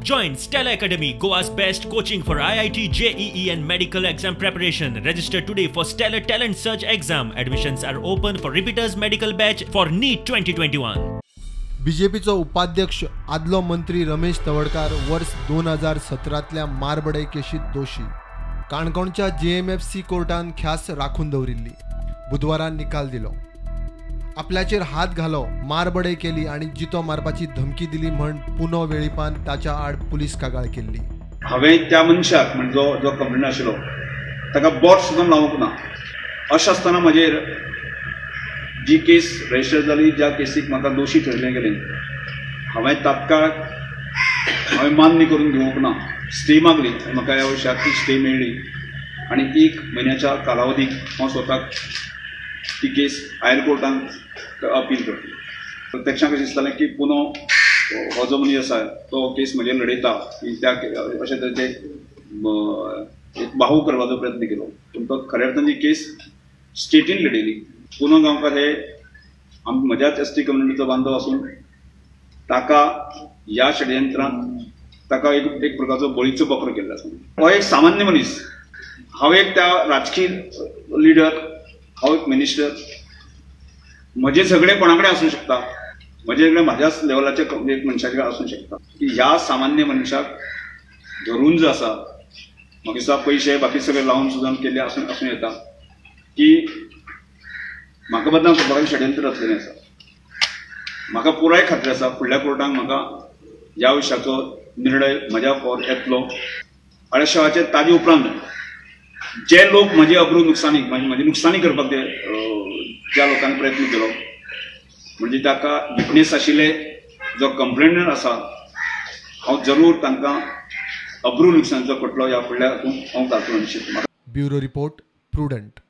Join Stellar Academy, Goa's best coaching for IIT, JEE and medical exam preparation. Register today for Stellar Talent Search exam. Admissions are open for repeaters medical batch for NEET 2021. बीजेपीचो उपाध्यक्ष आदलो मंत्री रमेश तवडकार वर्स 2017तल्या मारबडय केशीत दोशी. काणकोणच्या JMFC कोर्टान ख्यास्त राखून दवरिल्ली. बुधवारा निकाल दिलो. आपल्याचेर हात घालो, मारबडय केली आनी जितो मारपाची धमकी दिली म्हण पुनो वेळीपान ताच्या आड पुलीस कागाळ केल्ली. हांवें त्या मनशाक म्हणजे जो कंप्लेन आशिल्लो ताका बोट सुद्दां लावंक ना. अशें आसतना म्हजेर जी केस रजिस्टर जाली, ज्या केसीक म्हाका दोशी ठरयलें गेलें, हांवें तात्काळ हांवें मान्य करून घेवंक ना. स्टे मागली आनी म्हाका ह्या विशयाक ती स्टे मेळ्ळी आनी 1 म्हयन्याच्या कालावधीक हांव स्वताक ती केस हायर कोर्टांत अपील करतलो. प्रत्यक्षांत कशें दिसतालें की पुनो हो जो मनीस आसा तो केस म्हजेर लडयता की त्या अशें तरेचे एक बाहू करपाचो प्रयत्न केलो, पूण तो खऱ्या अर्थान ही केस स्टेटीन लडयली. पुनो गांवकार हे म्हज्याच ST कम्युनिटीचो बांधव आसून ताका ह्या षडयंत्रांत ताका एक प्रकारचो बळीचो बकरो केल्लो आसा. हो एक सामान्य मनीस, हांव एक त्या राजकीय लिडर, हांव एक मिनिस्टर, म्हजें सगळें कोणा कडेन आसूं शकता, म्हजें सगळें म्हाज्याच लेवलाचे एक मनशा कडेन आसूं शकता. की ह्या सामान्य मनशाक धरून जो आसा म्हाका दिसता पयशे बाकी सगळे लावन सुद्दां केल्ले आसूं येता की म्हाका बदनाम करपाक षडयंत्र रचलेलें आसा. म्हाका पुराय खात्री आसा फुडल्या कोर्टाक म्हाका ह्या विशयाचो निर्णय म्हज्या फावट येतलो. अडेचशे ताजे उपरांत जे लोक म्हजी अब्रू नुकसानी म्हजी नुकसानी करपाक ते ज्या लोकांनी प्रयत्न केलो म्हणजे ताका विटनेस आशिल्ले जो कंप्लेनंट आसा हांव जरूर तांकां अब्रू नुकसानीचो खटलो ह्या फुडल्या हांव घालतलो निश्चित. Bureau report, Prudent.